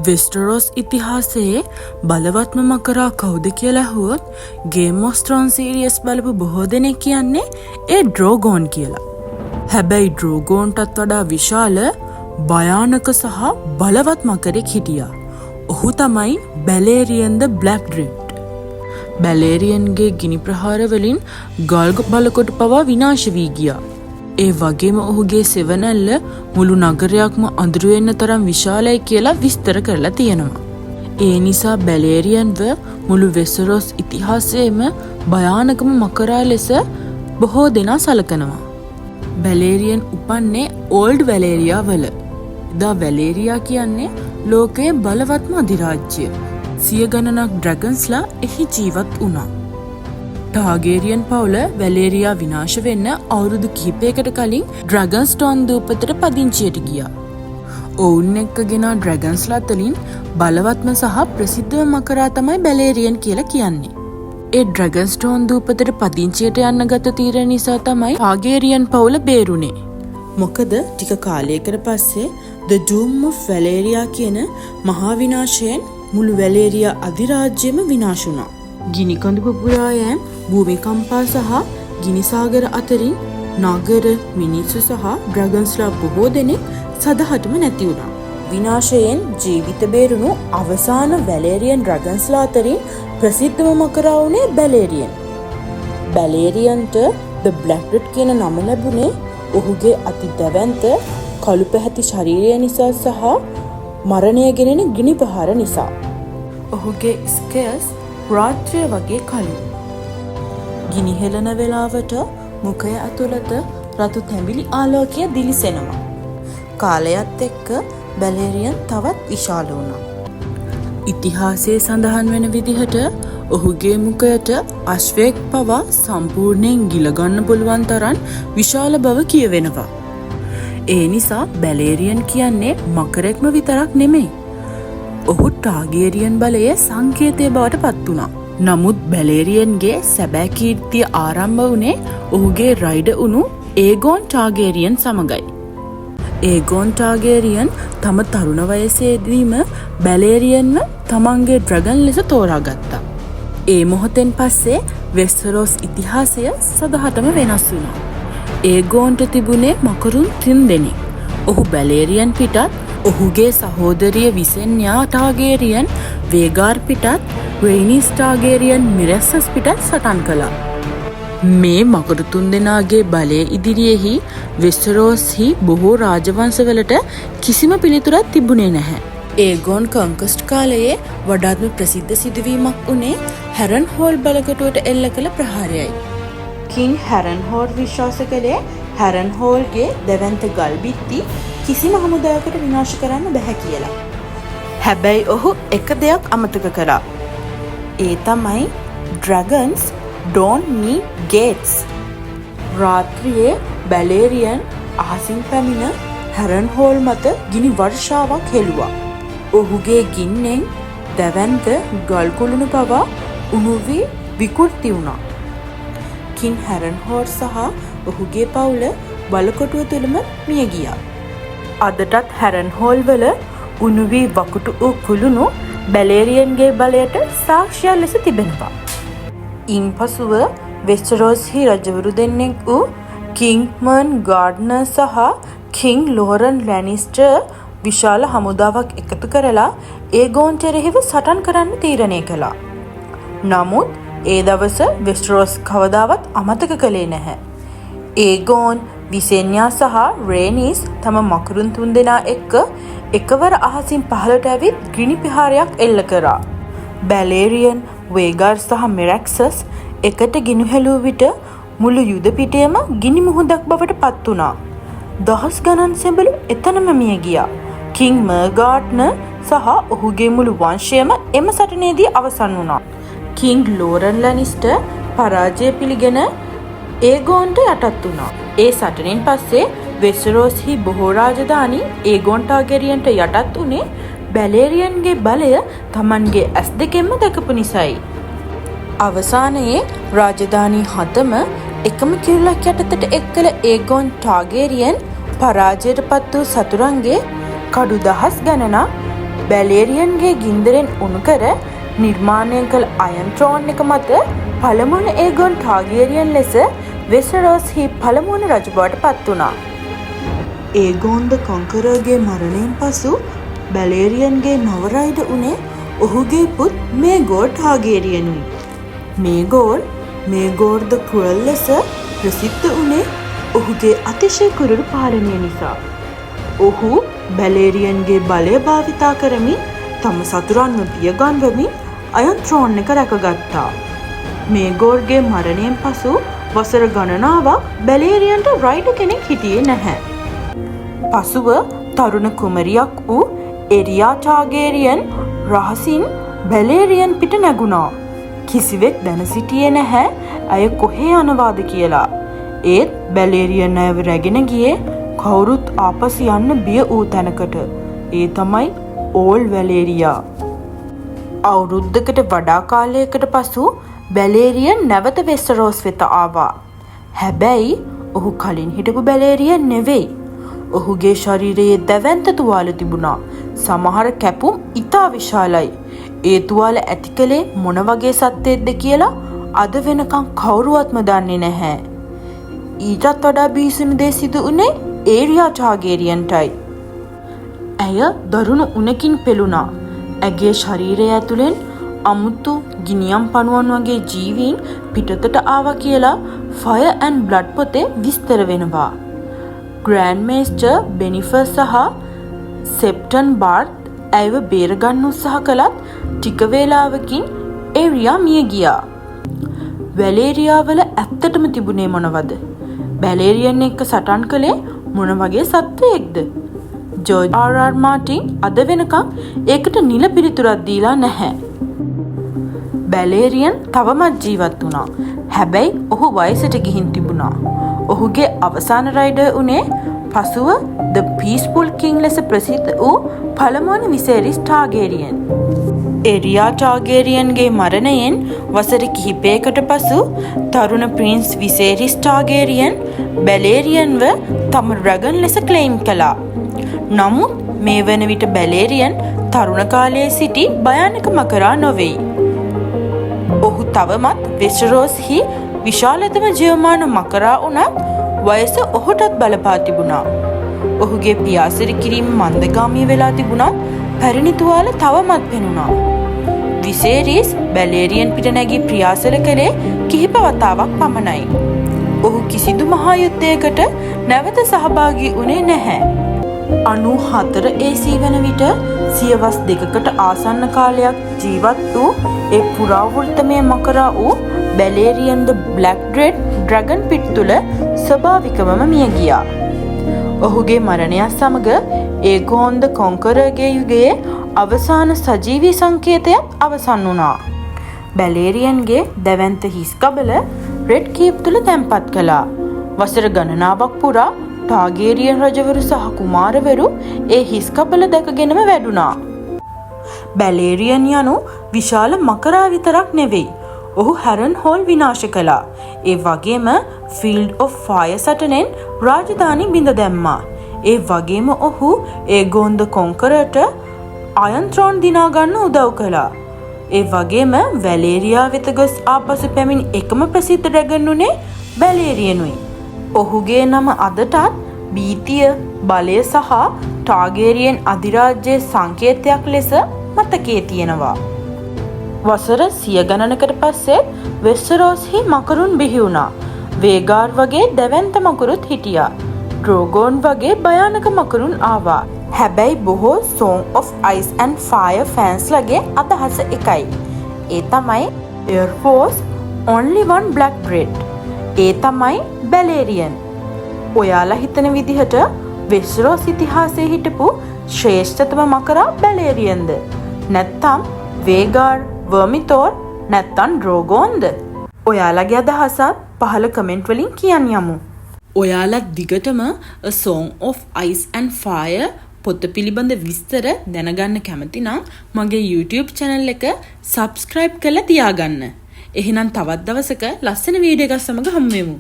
වෙස්ටරෝස් ඉතිහාසයේ බලවත්ම මකරා කවුද කියලා ඇහුවොත්, ගේම් ඔෆ් ත්‍රෝන්ස් සීරීස් බලපු බොහෝ දෙනෙක් කියන්නේ ඒ ඩ්‍රෝගෝන් කියලා. හැබැයි ඩ්‍රෝගෝන්ටත් වඩා විශාල, භයානක සහ බලවත් මකරෙක් හිටියා. ඔහු තමයි බැලේරියන් ද බ්ලැක් ඩ්‍රෙඩ්. බැලේරියන්ගේ ගිනි ප්‍රහාර වලින් ගල් බලකොටු පවා විනාශ වී ගියා. ඒ වගේම ඔහුගේ සෙවනැල්ල මුළු නගරයක්ම අඳුර වෙන්න තරම් විශාලයි කියලා විස්තර කරලා තියෙනවා. ඒ නිසා බැලේරියන්ව මුළු වෙස්ටරෝස් ඉතිහාසයේම භයානකම මකරා ලෙස බොහෝ දෙනා සලකනවා. බැලේරියන් උපන්නේ ඕල්ඩ් වැලේරියා වල. එදා වැලේරියා කියන්නේ ලෝකයේ බලවත්ම අධිරාජ්‍යය. සිය ගණනක් ඩ්‍රැගන්ස්ලා එහි ජීවත් වුණා. ටාගේරියන් පවුල වැලේරියා විනාශ වෙන්න අවුරුදු කිහිපයකට කලින් ඩ්‍රැගන් ස්ටෝන් දූපතට පදිංචියට ගියා. ඔවුන් එක්ක ගෙනා ඩ්‍රැගන්ස්ලා අතරින් බලවත්ම සහ ප්‍රසිද්ධම මකරා තමයි බැලේරියන් කියලා කියන්නේ. ඒ ඩ්‍රැගන් ස්ටෝන් දූපතට පදිංචියට යන්න ගත තීරණ නිසා තමයි ටාගේරියන් පවුල බේරුණේ. මොකද ටික කාලයකට පස්සේ The Doom of Valyria කියන මහා විනාශයෙන් මුළු වැලේරියා අධිරාජ්‍යම විනාශ වුණා. ගිනි කඳු පුපුරා යෑම්, භූමිකම්පා සහ ගිනි සාගර අතරින් නගර, මිනිස්සු සහ ඩ්‍රැගන්ස්ලා බොහෝ දෙනෙක් සදහටම නැති වුණා. විනාශයෙන් ජීවිත බේරුණු අවසාන වැලේරියන් ඩ්‍රැගන්ස්ලා අතරින් ප්‍රසිද්ධම මකරා වුණේ බැලේරියන්. බැලේරියන්ට ද බ්ලැක් ඩ්‍රෙඩ් කියන නම ලැබුණේ ඔහුගේ අති දැවැන්ත කළු පැහැති ශරීරය නිසා සහ මරණය ගෙනෙන ගිනි ප්‍රහාර නිසා. ඔහුගේ ස්කේල්ස් රාත්‍රිය වගේ කළුයි. ගිනි හෙළන වෙලාවට මුඛය ඇතුළත රතු තැඹිලි ආලෝකය දිලිසෙනවා. කාලයත් එක්ක බැලේරියන් තවත් විශාල වුණා. ඉතිහාසයේ සඳහන් වෙන විදිහට ඔහුගේ මුඛයට අශ්වයෙක් පවා සම්පූර්ණයෙන් ගිලගන්න පුළුවන් තරම් විශාල බව කියවෙනවා. ඒ නිසා බැලේරියන් කියන්නේ මකරෙක්ම විතරක් නෙමෙයි. ඔහු ටාගේරියන් බලයේ සංකේතය බවට පත් වුණා. නමුත් බැලේරියන්ගේ සැබෑ කීර්තිය ආරම්භ වුණේ ඔහුගේ රයිඩර් වුණු ඒගෝන් ටාගේරියන් සමගයි. ඒගෝන් ටාගේරියන් තම තරුණ වයසේදීම බැලේරියන්ව තමන්ගේ ඩ්‍රැගන් ලෙස තෝරාගත්තා. ඒ මොහොතෙන් පස්සේ වෙස්ටරෝස් ඉතිහාසය සදහටම වෙනස් වුණා. ඒගෝන්ට තිබුණේ මකරුන් තුන් දෙනෙක්. ඔහු බැලේරියන් පිටත් ඔහුගේ සහෝදරිය විසෙන්යා ටාගේරියන් වේගාර් පිටත්, රේනිස් ටාගේරියන් මිරැක්සස් පිටත් සටන් කළා. මේ මකරු තුන් දෙනාගේ බලය ඉදිරියෙහි වෙස්ටරෝස්හි බොහෝ රාජවංශවලට කිසිම පිළිතුරක් තිබුණේ නැහැ. ඒගෝන් කොන්ක්වෙස්ට් කාලයේ වඩාත්ම ප්‍රසිද්ධ සිදුවීමක් වුණේ හැරන් හෝල් බලකොටුවට එල්ල කළ ප්‍රහාරයයි. කිං හැරන් හෝල් විශ්වාස කළේ හැරන් හෝල්ගේ දැවැන්ත ගල් බිත්ති කිසිම හමුදාවකට විනාශ කරන්න බැහැ කියලා. හැබැයි ඔහු එක දෙයක් අමතක කළා. ඒ තමයි "Dragons don't need gates." රාත්‍රියේ බැලේරියන් අහසින් පැමිණ හැරන් හෝල් මත ගිනි වර්ෂාවක් හෙළුවා. ඔහුගේ ගින්නෙන් දැවැන්ත ගල් කුළුණු පවා උණු වී විකෘති වුණා. කිං හැරන් හෝල් සහ ඔහුගේ පවුල බලකොටුව තුළම මිය ගියා. අදටත් හැරන් හෝල් වල උණු වී වකුටු වූ කුළුණු බැලේරියන්ගේ බලයට සාක්ෂියක් ලෙස තිබෙනවා. ඉන්පසුව වෙස්ටරෝස්හි රජවරු දෙන්නෙක් වූ කිං මර්න් ගාඩ්නර් සහ කිං ලෝරන් ලැනිස්ටර් විශාල හමුදාවක් එකතු කරලා ඒගෝන්ට එරෙහිව සටන් කරන්න තීරණය කළා. නමුත් ඒ දවස වෙස්ටරෝස් කවදාවත් අමතක කළේ නැහැ. ඒගෝන්, විසෙන්යා සහ රේනිස් තම මකරුන් තුන්දෙනා එක්ක එකවර අහසින් පහළට ඇවිත් ගිනි ප්‍රහාරයක් එල්ල කරා. බැලේරියන්, වේගාර් සහ මිරැක්සස් එකට ගිනි හෙළූ විට මුළු යුද පිටයම ගිනි මුහුදක් බවට පත් වුණා. දහස් ගණන් සෙබළු එතනම මිය ගියා. කිං මර්ගාඩ්නර් සහ ඔහුගේ මුළු වංශයම එම සටනේදී අවසන් වුණා. කිං ලෝරන් ලැනිස්ටර් පරාජය පිළිගෙන ඒගෝන්ට යටත් වුණා. ඒ සටනෙන් පස්සේ වෙස්ටරෝස්හි බොහෝ රාජධානි ඒගෝන් ටාගේරියන්ට යටත් වුණේ බැලේරියන්ගේ බලය තමන්ගේ ඇස් දෙකෙන්ම දැකපු නිසායි. අවසානයේ රාජධානි හතම එකම කිරුළක් යටතට එක් කළ ඒගෝන් ටාගේරියන් පරාජයට පත් වූ සතුරන්ගේ කඩු දහස් ගණනක් බැලේරියන්ගේ ගින්දරෙන් උණු කර නිර්මාණය කළ අයන් ත්‍රෝන් එක මත පළමුවන ඒගොන් ටාගේරියන් ලෙස වෙස්ටරෝස්හි පළමුවන රජු බවට පත් වුණා. ඒගෝන් ද කොන්කරර්ගේ මරණයෙන් පසු බැලේරියන්ගේ නව රයිඩර් වුණේ ඔහුගේ පුත් මේගෝර් ටාගේරියනුයි. මේගෝර්, මේගෝර් ද ක්‍රුවල් ලෙස ප්‍රසිද්ධ වුණේ ඔහුගේ අතිශය කුරුරු පාලනය නිසා. ඔහු බැලේරියන්ගේ බලය භාවිතා කරමින් තම සතුරන්ව බියගන්වමින් අයන් ත්‍රෝන් එක රැකගත්තා. මේගෝර්ගේ මරණයෙන් පසු වසර ගණනාවක් බැලේරියන්ට රයිඩර් කෙනෙක් හිටියේ නැහැ. පසුව තරුණ කුමරියක් වූ එරියා ටාගේරියන් රහසින් බැලේරියන් පිට නැගුණා. කිසිවෙක් දැන සිටියේ නැහැ ඇය කොහේ යනවාද කියලා. ඒත් බැලේරියන් ඇයව රැගෙන ගියේ කවුරුත් ආපසු යන්න බිය වූ තැනකට. ඒ තමයි ඕල්ඩ් වැලේරියා. අවුරුද්දකට වඩා කාලයකට පසු බැලේරියන් නැවත වෙස්ටරෝස් වෙත ආවා. හැබැයි ඔහු කලින් හිටපු බැලේරියන් නෙවෙයි. ඔහුගේ ශරීරයේ දැවැන්ත තුවාල තිබුණා. සමහර කැපුම් ඉතා විශාලයි. ඒ තුවාල ඇති කළේ මොන වගේ සත්වයෙක්ද කියලා අද වෙනකන් කවුරුවත්ම දන්නේ නැහැ. ඊටත් වඩා බිහිසුණු දේ සිදු වුණේ ඒරියා ටාගේරියන්ටයි. ඇය දරුණු උණකින් පෙළුණා. ඇගේ ශරීරය ඇතුලෙන් අමුතු ගිනියම් පණුවන් වගේ ජීවීන් පිටතට ආවා කියලා ෆයර් ඇන්ඩ් බ්ලඩ් පොතේ විස්තර වෙනවා. ග්‍රෑන්ඩ් මේස්ටර් බෙනිෆර් සහ සෙප්ටන් බාර්ත් ඇයව බේරගන්න උත්සාහ කළත් ටික වේලාවකින් ඒරියා මිය ගියා. වැලේරියාවල ඇත්තටම තිබුණේ මොනවද? බැලේරියන් එක්ක සටන් කළේ මොන වගේ සත්වයෙක්ද? ජෝර්ජ් ආර් ආර් මාටින් අද වෙනකම් ඒකට නිල පිළිතුරක් දීලා නැහැ. බැලේරියන් තවමත් ජීවත් වුණා. හැබැයි ඔහු වයසට ගිහින් තිබුණා. ඔහුගේ අවසාන රයිඩර් වුණේ පසුව ද පීස්ෆුල් කිං ලෙස ප්‍රසිද්ධ වූ පළමුවන විසේරිස් ටාගේරියන්. එරියා ටාගේරියන්ගේ මරණයෙන් වසර කිහිපයකට පසු තරුණ ප්‍රින්ස් විසේරිස් ටාගේරියන් බැලේරියන්ව තම ඩ්‍රැගන් ලෙස ක්ලේම් කළා. නමුත් මේ වන විට බැලේරියන් තරුණ කාලයේ සිටි භයානක මකරා නොවෙයි. ඔහු තවමත් වෙස්ටරෝස්හි විශාලතම ජීවමාන මකරා වුණත් වයස ඔහුටත් බලපා තිබුණා. ඔහුගේ පියාසර කිරීම මන්දගාමී වෙලා තිබුණත් පැරණි තුවාල තවමත් පෙනුණා. විසේරිස් බැලේරියන් පිට නැගී ප්‍රියාසර කළේ කිහිප වතාවක් පමණයි. ඔහු කිසිදු මහා යුද්ධයකට නැවත සහභාගී වුණේ නැහැ. 94 AC වන විට සියවස් 2කට ආසන්න කාලයක් ජීවත් වූ ඒ පුරාවෘත්තමය මකරා වූ බැලේරියන් ද බ්ලැක් ඩ්‍රෙඩ් ඩ්‍රැගන් පිට් තුළ ස්වභාවිකවම මිය ගියා. ඔහුගේ මරණයත් සමග ඒගෝන් ද කොන්කරර්ගේ යුගයේ අවසාන සජීවී සංකේතයත් අවසන් වුණා. බැලේරියන්ගේ දැවැන්ත හිස් කබල රෙඩ් කීප් තුළ තැන්පත් කළා. වසර ගණනාවක් පුරා ටාගේරියන් රජවරු සහ කුමාරවරු ඒ හිස් කබල දැකගෙනම වැඩුණා. බැලේරියන් යනු විශාල මකරා විතරක් නෙවෙයි. ඔහු හැරන් හෝල් විනාශ කළා. ඒ වගේම ෆීල්ඩ් ඔෆ් ෆයර් සටනෙන් රාජධානි බිඳ දැම්මා. ඒ වගේම ඔහු ඒගෝන් ද කොන්කරර්ට අයන් ත්‍රෝන් දිනා ගන්න උදව් කළා. ඒ වගේම වැලේරියා වෙත ගොස් ආපසු පැමිණි එකම ප්‍රසිද්ධ ඩ්‍රැගන් වුණේ බැලේරියනුයි. ඔහුගේ නම අදටත් භීතිය, බලය සහ ටාගේරියන් අධිරාජ්‍යයේ සංකේතයක් ලෙස මතකයේ තියෙනවා. වසර සිය ගණනකට පස්සෙත් වෙස්ටරෝස්හි මකරුන් බිහි වුණා. වේගාර් වගේ දැවැන්ත මකරුත් හිටියා. ඩ්‍රෝගෝන් වගේ භයානක මකරුන් ආවා. හැබැයි බොහෝ Song of Ice and Fire ෆෑන්ස්ලගේ අදහස එකයි. ඒ තමයි There was only one Black Dread. ඒ තමයි බැලේරියන්. ඔයාලා හිතන විදිහට වෙස්ටරෝස් ඉතිහාසයේ හිටපු ශ්‍රේෂ්ඨතම මකරා බැලේරියන්ද? නැත්තම් වේගාර්, වර්මිතෝර් නැත්තම් ඩ්‍රෝගෝන්ද? ඔයාලගේ අදහසත් පහළ කමෙන්ට් වලින් කියන්න යමු. ඔයාලත් දිගටම A Song of Ice and Fire පොත පිළිබඳ විස්තර දැනගන්න කැමති නම් මගේ YouTube channel එක subscribe කරලා තියාගන්න. එහෙනම් තවත් දවසක ලස්සන වීඩියෝ එකක් සමග හමු වෙමු.